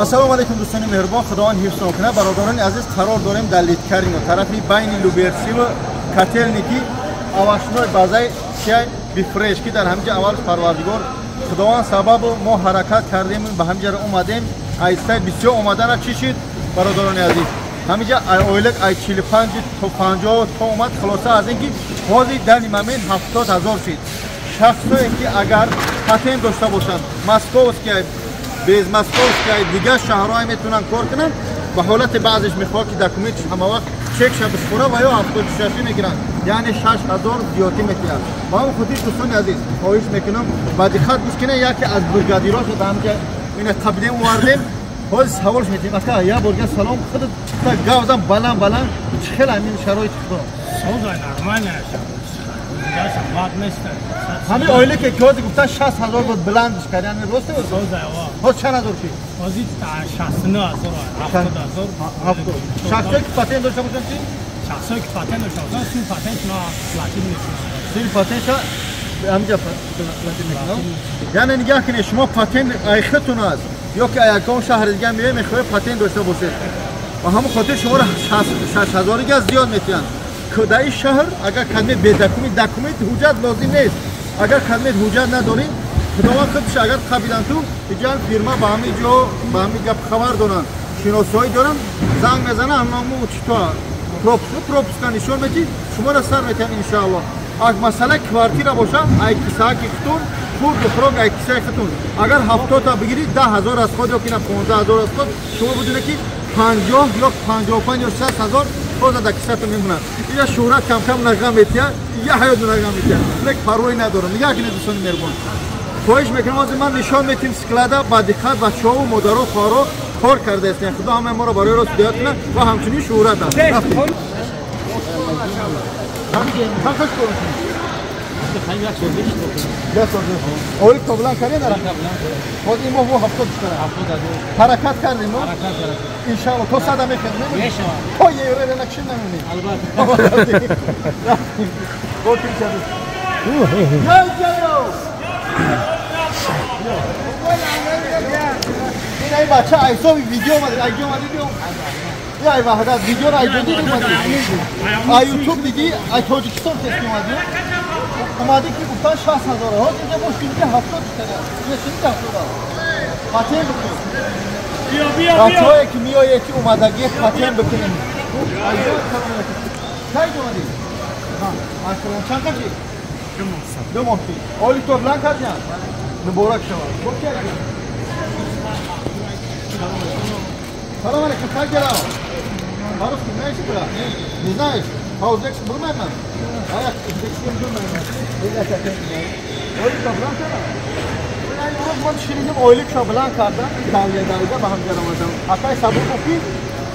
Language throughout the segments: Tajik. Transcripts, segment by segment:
Ассалому алайкум дӯстони меҳрубон, Худованд ҳифзтон кунад. Бародарони азиз, қарор дорем дар Литкарино, тарафи байни Люберци ва Котельники, овощной базаи чай Бифреш, ки дар ҳаминҷа аввал Парвардигор Худованд сабабу мо ҳаракат кардем, ба ҳаминҷа омадем. Айстай бисёр омадана чӣ шид, бародарони азиз? Ҳаминҷа ойлик ай 45 то 50 то омад. Хулоса аз ин ки ҳозир дар ин момент 70 ҳазор шид. Шахсое ки агар патент дошта бошанд, московский, без московский, дигар шаҳрҳое метавонанд кор кунанд. Ба ҳолати баъзеш мехоҳад ки документш ҳама вақт чекша бисхӯра ва ё 76 мегиранд, яъне 6 ҳазор зиёдтӣ метиҳанд. Ба ҳамон хотир, дӯстони азиз, хоҳиш мекунам, ба диққат гӯш кунед. Яке аз бригадироша дар ҳамҷа ина қабидем, овардем, ҳозир саволш метиҳем. Ака, як борга салом, худат гавзам баланд баланд, чӣ хел ҳамин шароити худо? Ҳамин оиле ки ҳозир гуфтан 60 ҳазор буд, баландш кард, яъне рост? Ҳозир чанд ҳазор шид? 70. Шахсое ки патент дошта бошанд чи? Шахсое ки патент дошта бошанд, сум патентшона платить мекунанд. Сум патентша ҳаминҷа платить мекунанд. Яъне нигаҳ кунед, шумо патент айхитун аст ё ки ягон шаҳри дига меоед, мехоҳед патент дошта бошед, ба ҳамон хотир шуморо 6 ҳазорига зиёд метиҳанд. Дар ин шаҳр агар кадмет бе документ, документ ҳуҷҷат лозим нест, агар кадмет ҳуҷҷат надорӣ, Худованд худш агар қабидан ту иҷа фирма ба ҳамин ҷо ба ҳамин гап хабар доранд, шиносоӣ доранд, занг мезананд, ҳамному чито пропуска нишон метӣ, шуморо сар метиҳанд, иншоалло. Аг масъала квартира боша, ай кисааки хитун, хурду хӯрок ай кисаи хитун, агар 70-та бигирӣ, 10 ҳазор аз худ ё ки на 15 ҳазор аз худ, шумо бидонед ки 50 ё 55 ё 60 ҳазор тоза дар кисатон мемонад. Ия шӯҳрат камкам нағам метиҳад, я ҳаёт нағам метиҳад, лек парвоӣ надорам. Нигаҳ кунед, дӯстони меҳрубон, хоҳиш мекунам, ҳозир ман нишон метиҳем склада, ба диққат бачаҳову модаро, хоҳаро кор карда ҳастем. Худо ҳамаи моро барои рост ҳидоят кунад ва ҳамчунин шӯҳрат. Чанд кор мекунӣ? Як сол. Ойлик то баланд кардем, ҳозир ин моҳ мо 70 кара ҳаракат кардем мо, иншаалло то 100-а мехезем, то евро накшин намемонем. Албатта. Ин ай бача айсоби видео омад, айҷо омадӣ, биё. Ай Ваҳдат, видеоро айҷо дидӣ омадӣ? Ай Ютуб дидӣ, ай Тоҷикистон тески омадӣ? Омадӣ ки гуфтан 60 ҳазор, ҳозир инҷа бош ки 70 кара. Шиди 70 патент бикун. Бачаҳое ки меоед, ки омадагӣ патент бикунем. Кай омадӣ? Чанд қаши? 2 моҳ. Ойлик то баланд кардиям? Муборак шавад. Салом алейкум, как дела? По-русски знаешь, брат? Не знаешь? По-узбекски bilmayman. А я узбекский bilmayman. Ойлик то баланд кардам. Имрӯз ман шунидем, ойликшо баланд кардам, давия давида ба ҳамҷар омадам. Акай Сабур гуфт ки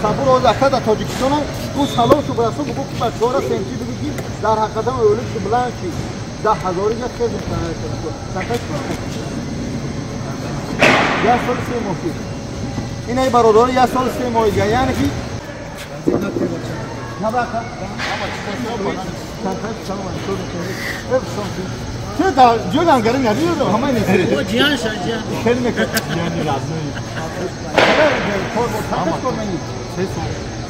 Сабур оз ака дар Тоҷикистонам гу салом шу бирасон, бугу ки бачаҳоро сенчи бугу ки дар ҳақиқатан ойликшо баланд шид. 10 ҳазорига хез. Як соли 3 моҳ шид. Ин ай бародаро, як соли 3 моҳ дига, яъне ки набрака. Чӣ дар ҷой ангари надидо, ҳамаи нест. Хеле мекард. Кор менӣ?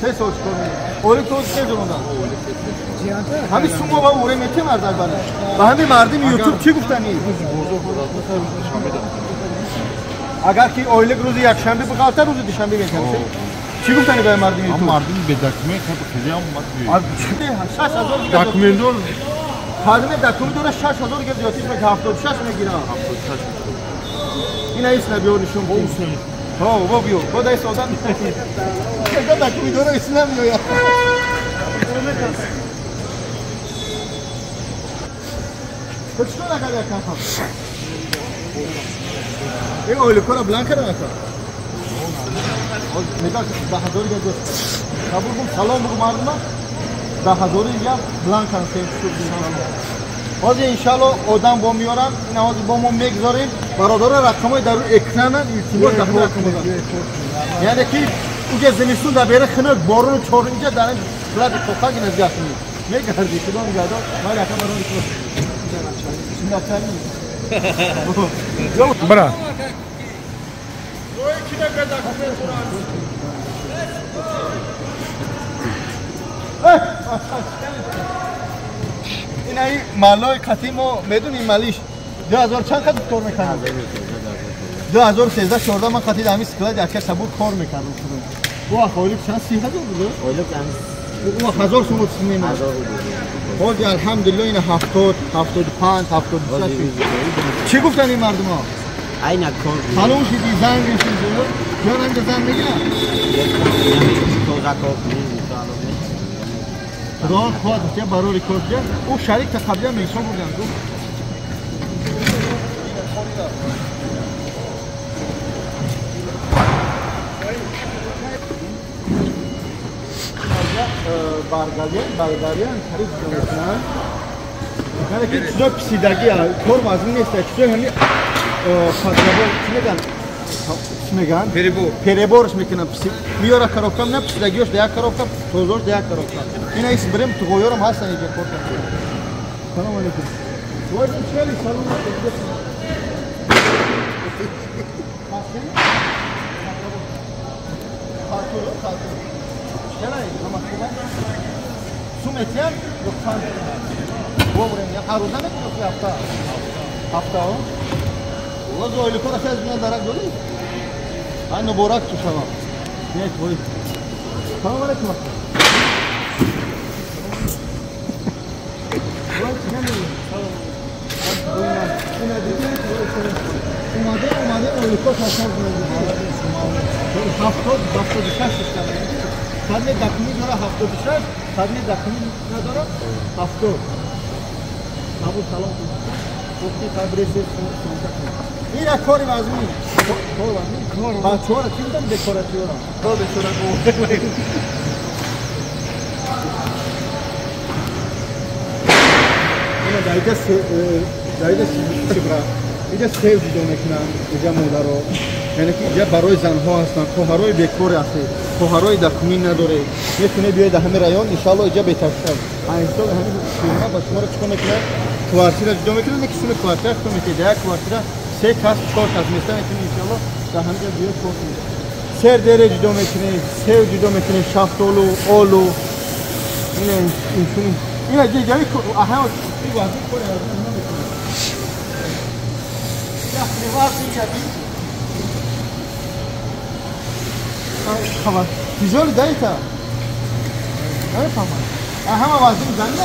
3 сол чикор менӣ? Ойлик то се ҷондан. Ҳамин сумо ба уре метем аз бана. Ба ҳамин мардими Ютуб чӣ гуфтанӣ? Агар ки ойлик рӯзи якшанбе биғалта, рӯзи душанбе метем. Чӣ гуфтанӣ ба мардими Ютуб? Мардими бе документ хеле ҳам 6 ҳазор документдор. Кадме документ дора, 6 ҳазор дига зиёдтиш меки, 76 мегирам. Ина ис набиё нишон. Ҳо, во биё. Бо дай одам. Ка документ дора ис намеояд. То чӣ кор накарди, акам? Ин ойликора баланд кардан, ака. Мегӯяд 10 ҳазори дига гост. Қабул кун, салом бугу мардума. 10 ҳазори дига баланд кардан сем шуд. Ҳозир иншаалло одам бо меорам, ина ҳозир бо мо мегузорем. Бародаро, рақамҳои дар рӯи экранан, илтимос, дар рақам. Яъне ки уҷа зимистон дар бера хинак, борону чор, инҷа дар ин склад-и кофак ина зиёд кунӣ. Мегардӣ, худо нигаҳдор. Ман якам барои Бра. این ای مالای قطعی ما میدونیم مالیش 2000 چند قد کار میکنم 2013 14 من قطعی همین سکلاد یک صبور کار میکردم خودم او اخوالک چند 30000 بود اولک او 1000 سوم سیمه باز الحمدلله این 70 75 76 چی گفتن این مردم ها اینا کار سلام شدی زنگ میشید جان هم زنگ میگن خدا خواهد که برای ریکورد کرد او شریک تا قبلی هم ایسا بودن گفت برگریان شریک میکنن یعنی که چیزای پسیدگی کار وزن نیست چیزای همین پاترابور چی میگن چی میگن перебор ش میکنن میاره коробка م نه پسیدگیاش در یک коробка توزاش در یک коробка اینا ایس بریم تو قویارم هستن اینجا کار کنم. سلام علیکم واجد چلی سلام علیکم خاطر چرا همه خوبه سومتیان لطفاً وورن یا هر روزه میکنی هفته هفته ها والله زویل کار خیلی من درک داری من مبارک تو شما نیت وای سلام علیکم اومده اومده اولکا تشکر 76 صد دکمی داره 76 صد دکمی نداره 70 ابو سلام گفتی تبریز این کاری وزنی کار وزنی بچه‌ها رو چی بودم دکوراتیورا کار بچه‌ها اینا دایده سیبرا اینجا سیب جدا میکنن اینجا مادرها یعنی که اینجا برای زنها هستن خواهرای بیکار هستی خواهرای دکمی نداره میتونه بیاید در همه رایان ان شاء الله اینجا بهتر شد حساب همین فیلم‌ها با شما رو چیکار میکنه کوارتیر جدا میکنه که سوم کوارتیر خود میکنه در کوارتیر سه کس چهار کس میستن میتونه ان شاء الله در همینجا بیاد کار کنه سر دره جدا میکنه سیب جدا میکنه شفتالو آلو اینه اینچونی اینا جایی اها این واسه کار خبر تیجاری دایتا نمیفهمم همه واسه زنده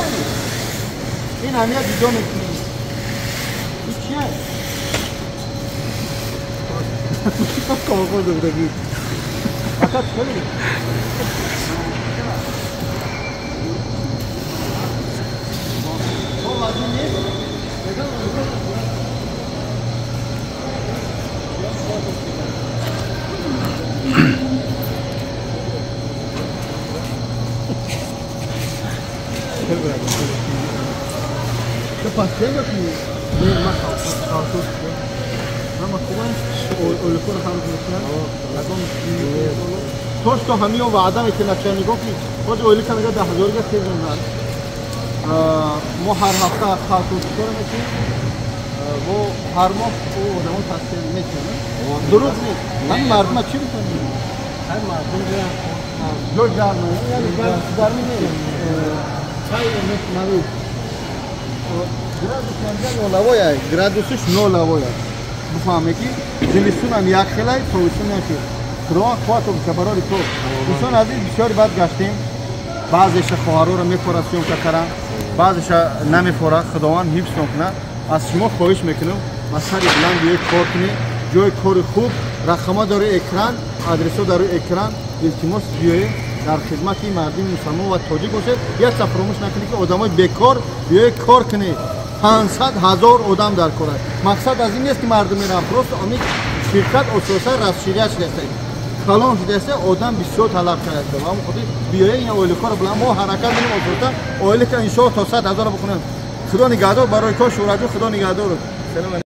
این همیه جدا میکنی این چیه؟ کاغذ دوردگی آقا چطوری؟ پس چه می ما خاطر ما خوبن اولکور هم میکنن توش تو همین وعده میکنه چه میگفتی خود اولکا میگه 10000 گه خیلی ما هر هفته خاطر کار میکنیم و هر ماه او آدمو تصفیه میکنه درست نیست هم مردم چی میکنن هر مردم جو گرمه یعنی گرمی نیست چای نوید градус ҳамҷа нолавоя градусиш нолавоя бифаҳме ки зимистунам як хелай тобистон як хел худованд қувват бика барори кор дӯстон азиз бисёри бад гаштем баъзеша хоҳароро мефора съёмка карам баъзеша намефора худованд ҳифзтон кунад аз шумо хоҳиш мекунам ба сари баланд биёед кор кунед ҷои кори хуб рақама дар рӯи экран адресҳо дар рӯи экран илтимос биёед дар хидмати мардуми мусалмон ва тоҷик бошед як ча фаромӯш накунед ки одамои бекор биёед кор кунед 500,000 одам дар кор аст мақсад аз ин нест ки мардум мераванд просто ами ширкат асосан расширия шудааст калон шудааст одам бисёр талаб кардааст ва ҳамон хотир биёед ин ойликҳоро биланд мо ҳаракат менем асосан ойлика иншоалло то 100,000 бикунем худо нигаҳдор барои кор шӯраҷон худо нигаҳдор.